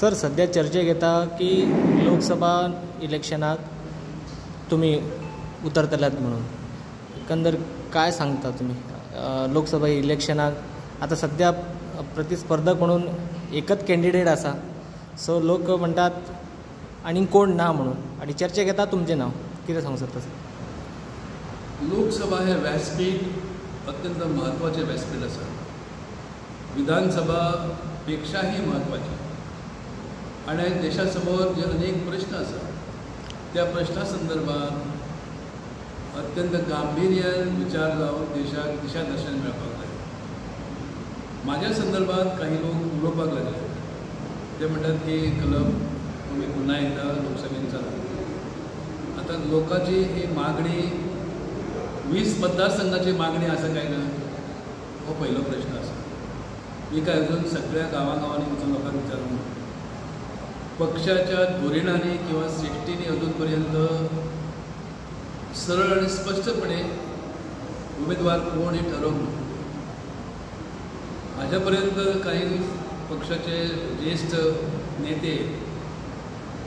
Sir, सध्या चर्चेक येता की लोकसभा इलेक्शनाक तुमी उतरतल्यात म्हणून, एकंदर काय सांगता तुमी? लोकसभा इलेक्शनाक आतां सध्या प्रतिस्पर्धक म्हणून एकच कॅन्डिडेट आसा, सो लोक म्हणटात आनी कोण ना म्हणून, आनी चर्चेक येता तुमचें नांव, कितें सांगूंक सोदता सर? लोकसभा हे व्यासपीठ अत्यंत म्हत्वाचें व्यासपीठ आसा, विधानसभापेक्षाही म्हत्वाचें, आनी देशा समोर जे अनेक प्रश्न आसा त्या प्रश्ना संदर्भात अत्यंत गांभीर्यान विचार जावन देशाक दिशादर्शन मेळपाक जाय. म्हाज्या संदर्भात काही लोक उलोवपाक लागले, ते म्हणटात की कलम तुमी पुन्हा एकदा लोकसभेन चला. आतां लोकांची ही मागणी 20 मतदारसंघाची मागणी आसा काय ना, हो पयलो प्रश्न आसा. मी काय अजून सगळ्या गांवागांवांनी वचून लोकांक विचारूंक ना. पक्षाच्या धोरणांनी किंवा श्रेष्ठींनी अजूनपर्यंत सरळ आणि स्पष्टपणे उमेदवार कोण हे ठरवूंक ना. माझ्यापर्यंत काही पक्षाचे ज्येष्ठ नेते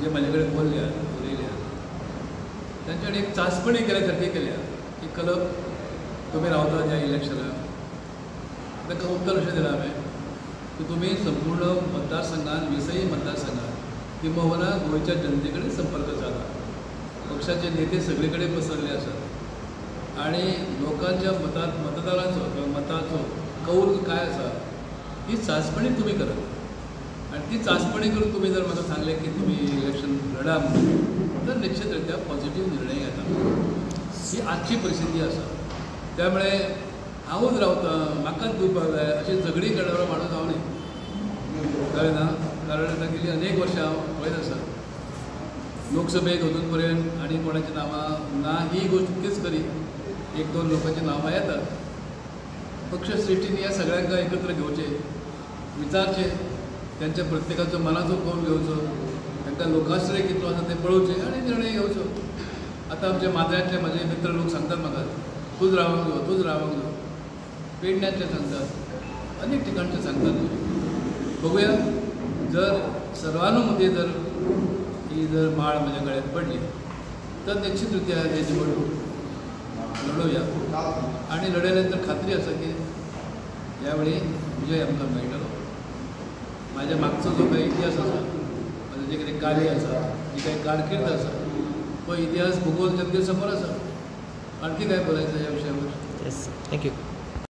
जे माझ्या कडेन बोलल्या उलयल्या, तांच्या कडेन एक चांचपणी केल्या सारकी केल्या की कलप तुमी रावता ज्या इलेक्शनाक, तांकां उत्तर अशें दिलां हांवें की तुमी संपूर्ण मतदारसंघात 20 मतदारसंघात किंबहुना गोंयच्या जनते कडेन संपर्क सादा. पक्षाचे नेते सगळे कडेन पसरले आसात आनी लोकांच्या मतात मतदाराचो किंवा मताचो कौल काय आसा ही चांचपणी तुमी करात, आनी ती चांचपणी करून तुमी जर म्हाका सांगलें की तुमी इलेक्शन लढा म्हणून, तर निश्चितरित्या पॉझिटिव्ह निर्णय येता. ही आजची परिस्थिती आसा. त्यामुळे हांवूच रावता म्हाकाच दिवपाक जाय अशी झगडी करणारो माणूस हांव न्ही, कळ्ळें ना? कारण आतां गेली अनेक वर्सां हांव पळयत आसा, लोकसभेक अजून पर्यंत आनी कोणाची नांवां ना ही गोश्ट तितकीच खरी, 1-2 लोकांची नांवां येतात. पक्षश्रेष्ठींनी ह्या सगळ्यांक एकत्र घेवचे, विचारचे, त्यांच्या प्रत्येकाचो मनाचो कौल घेवचो, तांकां लोकाश्रय कितलो आसा तें पळोवचें आनी निर्णय घेवचो. आतां आमच्या माद्र्यांतले म्हजे मित्र लोक सांगतात म्हाका, तूंच रावंक जाय, तूंच रावंक जाय, पेडण्यातले सांगतात, अनेक ठिकाणचे सांगतात. बघूया, जर सर्वानुमते जर ही जर माळ म्हज्या गळ्यात पडली तर निश्चितरित्या हे निवडणूक लढोवया, आनी लढयल्यानंतर खात्री आसा की ह्यावेळी विजय आमकां मेळटलो. म्हाज्या मागचो जो काही इतिहास आसा, म्हाजें जें कितें कार्य आसा, जी काही कारकीर्द आसा, तो इतिहास भूगोल जनते समोर आसा. आणखी काय बोलायचं या विषयावर? Yes, thank you.